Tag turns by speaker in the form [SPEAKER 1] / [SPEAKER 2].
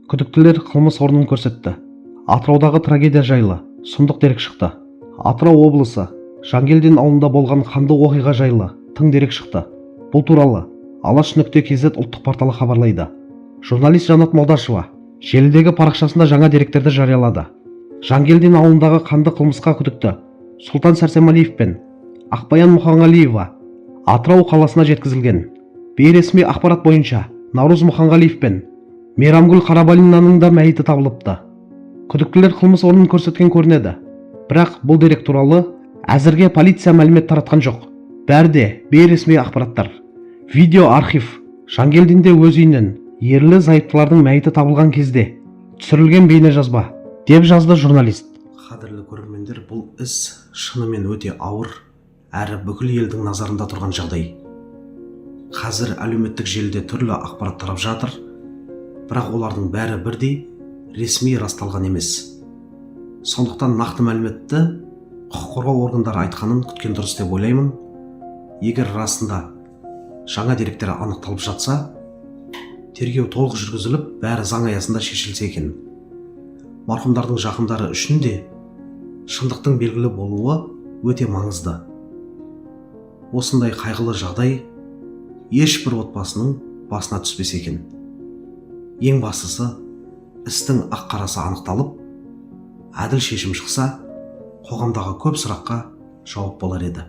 [SPEAKER 1] Күдіктілер қылмыс орнын көрсетті. Атыраудағы трагедия жайлы сұмдық дерек шықты. Атырау облысы Жангелдин ауылында болған қанды оқиға жайлы тың дерек шықты. Бұл туралы Алаш.kz ұлттық порталы хабарлайды. Журналист Жанат Молдашева желідегі парақшасында жаңа деректерді жариялады. Жангелдин ауылындағы қанды қылмысқа күдікті Сұлтан Сәрсемалиев пен Ақбаян Мұханғалиева Атырау қаласына жеткізілген. Бейресми ақпарат бойынша, Наурыз Мұханғалиев пен Мейрамгүл Қарабалинаның да мәйіті табылыпты. Күдіктілер қылмыс орнын көрсеткен көрінеді, бірақ бұл дерек туралы әзірге полиция мәлімет таратқан жоқ. Бәрі де бейресми ақпараттар. Видео архив. Жангелдинде өз үйінен ерлі зайыптылардың мәйіті табылған кезде түсірілген бейнежазба, деп жазды журналист.
[SPEAKER 2] Қадірлі көрермендер, бұл іс шынымен өте ауыр әрі бүкіл елдің назарында тұрған жағдай. Қазір әлеуметтік желіде түрлі ақпарат тарап жатыр, бірақ олардың бәрі бірдей ресми расталған емес. Сондықтан нақты мәліметті құқық қорғау органдары айтқанын күткен дұрыс деп ойлаймын. Егер расында жаңа деректер анықталып жатса, тергеу толық жүргізіліп, бәрі заң аясында шешілсе екен. Марқұмдардың жақындары үшін де шындықтың белгілі болуы өте маңызды. Осындай қайғылы жағдай ешбір отбасының басына түспесе екен. Ең бастысы, істің ақ қарасы анықталып, әділ шешім шықса, қоғамдағы көп сұраққа жауап болар еді.